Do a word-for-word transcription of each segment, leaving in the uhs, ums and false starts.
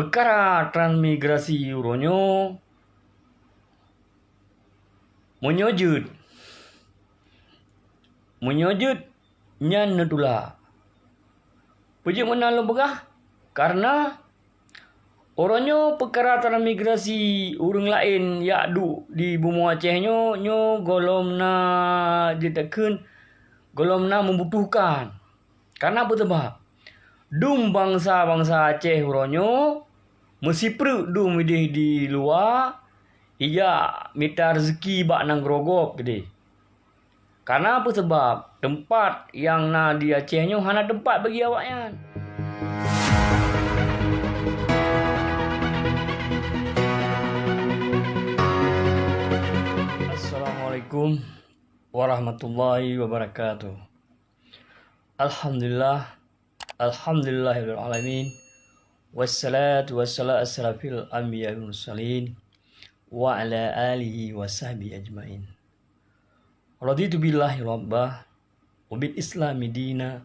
Peukara transmigrasi uroe nyoe, meunyoe jeuet, meunyoe jeuet nyan neutulak. Peue jeuet meunan lôn peugah? Kareuna uroe nyoe peukara transmigrasi ureuëng laén jak duek di bumoe Aceh nyoe, nyoe gohlom na jeuet takheun, gohlom na meubutuhkan. Kareuna peue sabab? Dum bansa-bansa Aceh uroe nyoe meusipreuk dum ideh di luwa, ijak mita reuzeuki bak nanggroe gob keudeh. Kareuna peue sabab? Teumpat nyang na di Aceh nyoe hana teumpat bagi awaknyan. Assalamualaikum warahmatullahi wabarakatuh. Alhamdulillah, alhamdulillahirabbil alamin. Wassalatu wassalamu ala asyrafil anbiya wal mursalin wa ala alihi wa sahbihi ajmain. Raditu billahi rabba wa bil islami dina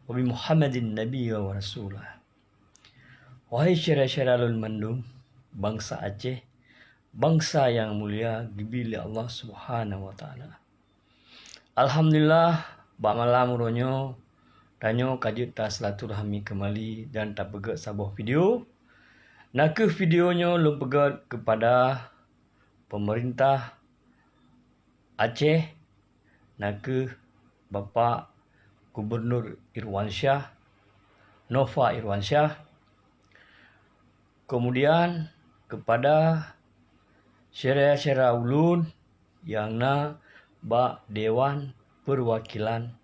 wa bi Muhammadin nabiyya wa rasula. Wahai syedara-syedara lôn mandum, bansa Aceh, bansa nyang mulia geubri lé Allah Subhanahu wa Taala. Alhamdulillah, bak malam uroe nyoe, tanyoe ka jeuet tasilaturahmi keumali dan tapeugét saboh video. Na kheueh video nyoe lôn peugét keupada peumeurintah Aceh, na kheueh Bapak Gubernur Irwansyah, Nova Irwansyah, kemudian keupada syedara-syedara ulôn nyang na bak Dewan Peuwakilan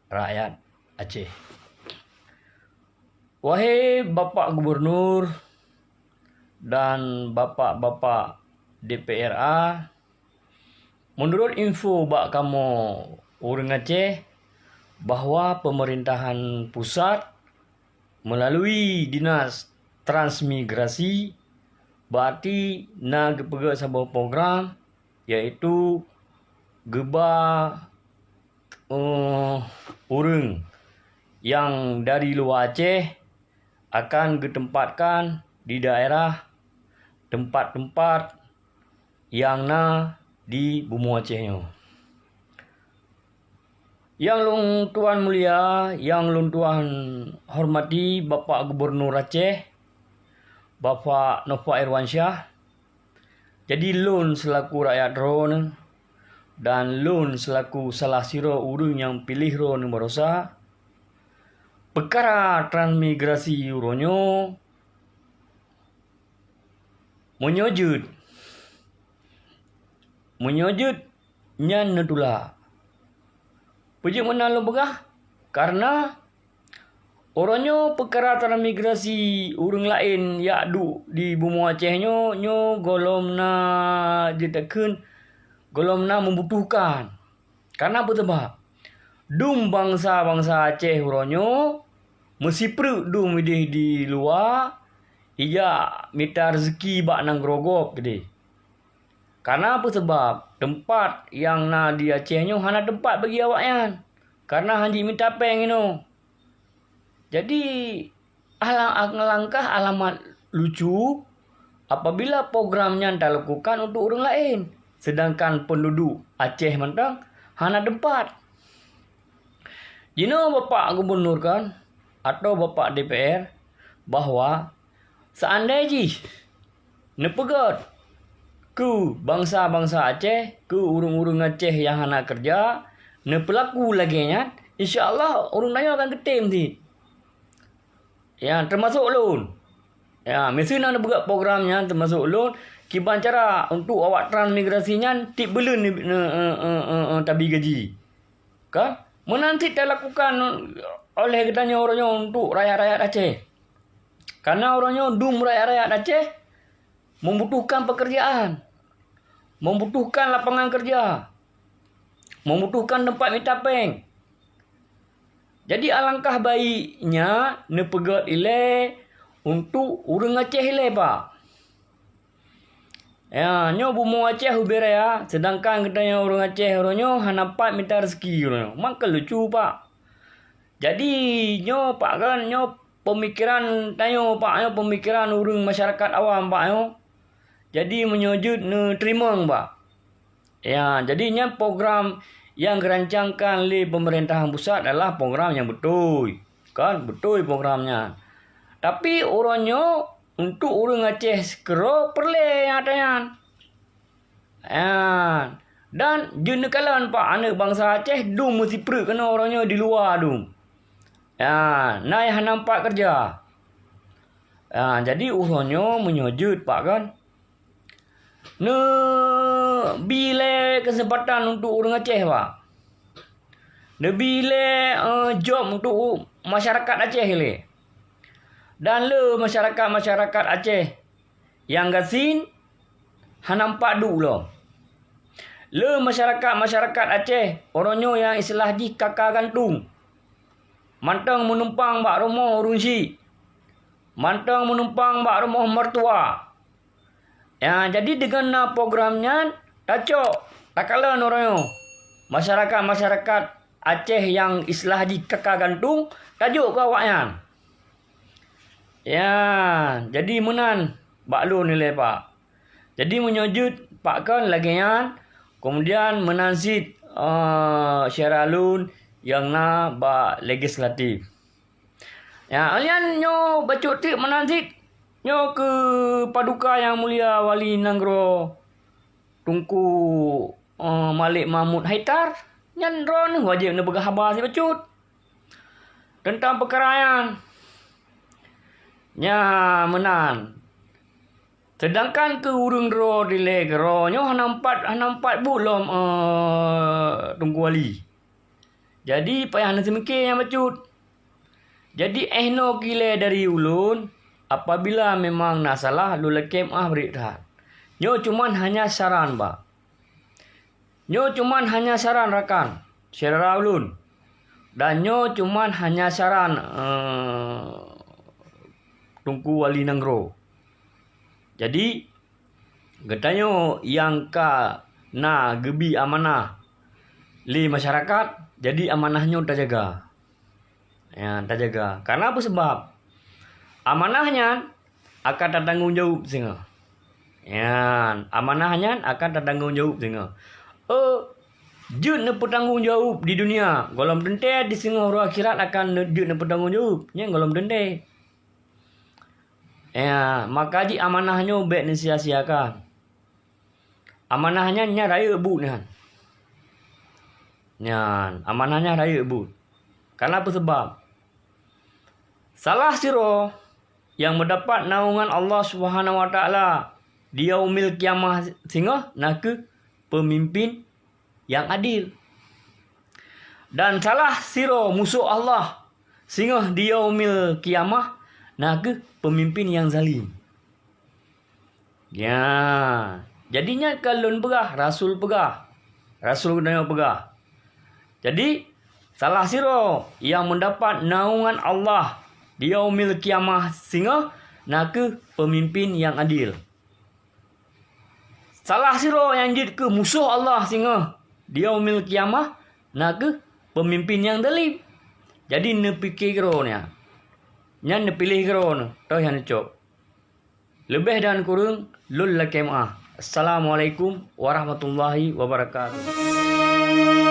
Rakyat Aceh. Wahai Bapak Gubernur dan Bapak-bapak D P R A, meunurot info bak kamoe ureuëng Aceh, bahwa peumerintahan pusat meulalui Dinas Transmigrasi, beuarti na geupeugét saboh program, yaitu geuba, eh, ureuëng nyang dari luwa Aceh akan geuteumpatkan di daerah teumpat-teumpat nyang na di bumoe Aceh nyoe. Nyang lôn tuan mulia, nyang lôn tuan hormati Bapak Gubernur Aceh, Bapak Nova Irwansyah, jadi lôn seulaku rakyat droeneuh dan lôn seulaku salah sidroe ureuëng nyang piléh droeneuh baroesa, peukara transmigrasi uroe nyoe, meunyoe jeuet, meunyoe jeuet nyan neutulak. Peue jeuet meunan lôn peugah? Kareuna uroe nyoe peukara transmigrasi ureuëng laén jak duek di bumoe Aceh nyoe, nyoe gohlom na jeuet takheun, gohlom na meubutuhkan. Kareuna peue sabab? Dum bansa-bansa Aceh uroe nyoe meusipreuk dum ideh di luwa, ijak mita reuzeuki bak nanggroe gob keudeh. Kareuna peue sabab? Teumpat nyang na di Aceh nyoe hana teumpat bagi awaknyan, kareuna han jimita péng inoe. Jadi, ala-, alangkah alamat lucu apabila program nyan talakukan untuk ureuëng laén, seudangkan peunduduek Aceh mantong hana teumpat. Jinoe Bapak Gubernur kan, atau Bapak D P R, bahwa seandai jih neupeugét keu bansa-bansa Aceh, keu ureuëng-ureuëng Aceh nyang hana keureuja, neupeulaku lagée nyan, insya Allah ureuëng tanyoe akan geutem cit. Ya, teumasok lôn. Ya, miseue na neupeugét program nyan teumasok lôn, kiban cara untuk awak transmigrasi nyan tieb buleuen ni, eh, eh, eh, eh, eh, tabi gaji. Kan? Meunan cit talakukan oleh geutanyoe uroe nyoe untuk rakyat-rakyat Aceh. Kareuna uroe nyoe dum rakyat-rakyat Aceh membutuhkan pekerjaan, membutuhkan lapangan kerja, membutuhkan teumpat mita péng. Jadi alangkah baiknya neupeugét ilée untuk ureuëng Aceh ilée, Pak. Ya, nyoe bumoe Aceh ubé raya, seudangkan geutanyoe ureuëng Aceh uroe nyoe hana pat mita reuzeuki uroe nyoe. Maka lucu, Pak. Jadi, nyoe, Pak, kan, nyoe peumikiran tanyoe, Pak, nyoe peumikiran ureuëng masyarakat awam, Pak, nyoe. Jadi meunyoe jeuet neuteurimong, Pak. Ya, jadi nyan program nyang geurancangkan lé peumeurintah pusat adalah program nyang beutôi. Kan, beutôi program nyan. Tapi uroe nyoe untuk ureuëng Aceh keudroe peureulée nyang ata nyan. Ya, dan jeuet neukalon, Pak, aneuëk bansa Aceh dum meusipreuk keunoe uroe nyoe di luwa dum. Ya, na nyang hana meupat keureuja. Ya, jadi uroe nyoe meunyoe jeuet, Pak, kan, neubi lé keuseumpatan untuk ureuëng Aceh, Pak. Neubi lé, eh, job untuk masyarakat Aceh lé. Dan le masyarakat-masyarakat Aceh nyang gasien hana meupat duek lom. Le masyarakat-masyarakat Aceh uroe nyoe nyang istilah jih kaka gantung. Mantong meunumpang bak rumoh ureuëng syik. Mantong meunumpang bak rumoh mertua. Ya, jadi deungon na program nyan, tacok, takalon uroe nyoe. Masyarakat-masyarakat Aceh nyang istilah jih kaka gantung, tajok keu awaknyan. Ya, jadi meunan bak lôn ilée, Pak. Jadi meunyoe jeuet, Pak, kon lagée nyan, keumudian meunan cit, eh, syedara lôn nyang na bak legislatif. Ya, nyan nyoe bacut teuk meunan cit. Nyoe keu Paduka Nyang Mulia Wali Nanggroe Teungku, eh, Malik Mahmud Haidar, nyan droeneuh wajéb neupeugah haba sibacut teuntang peukara nyan. Nya meunan. Seudangkan keu ureuëng droe dilée keudroe nyoe hana meupat, hana meupat buet lom, eh, Teungku Wali. Jadi payah neuseumike nyang bacut. Jadi eh noe keu ilée dari ulôn, apabila memang na salah, lôn lakée meuáh bri that. Nyoe cuman hanya saran, Pak. Nyoe cuman hanya saran rakan, syedara ulôn. Dan nyoe cuman hanya saran, eh, Teungku Wali Nanggroe. Jadi, geutanyoe nyang ka na geubi amanah lé masyarakat, jadi amanah nyoe tajaga. Ya, tajaga. Karena peue sabab? Amanah nyan akan tatanggong jaweueb singoh. Ya, amanah nyan akan tatanggong jaweueb singoh. Eh, jeuet neupeutanggong jaweueb di dunia, gohlom teuntée di singoh uroe akhirat akan ne-, jeuet neupeutanggong jaweueb. Nyan gohlom teuntée. Ya, maka jih amanah nyoe bék neusia-siakan. Amanah nyan, nyan rayeuk buet nyan. Nyan, amanah nyan rayeuk buet. Karena peue sabab? Salah sidroe nyang meudapat naungan Allah Subhanahu wa Taala di Yaumil Qiyamah singoh na kheueh peumimpén nyang adil. Dan salah sidroe musoh Allah singoh di Yaumil Qiyamah na kheueh peumimpén nyang zalim. Ya, jadi nyan ka lôn peugah, Rasul peugah. Rasul geutanyoe peugah. Jadi, salah sidroe nyang meudapat naungan Allah di Yaumil Qiyamah singoh na kheueh peumimpén nyang adil. Salah sidroe nyang jeuet keu musoh Allah singoh di Yaumil Qiyamah na kheueh peumimpén nyang zalim. Jadi, neupike keudroe nyan. Nyan neupiléh keudroe nyoe, toh nyang neucok. Leubeh dan kureueng, lôn lakée meuáh. Assalamualaikum warahmatullahi wabarakatuh.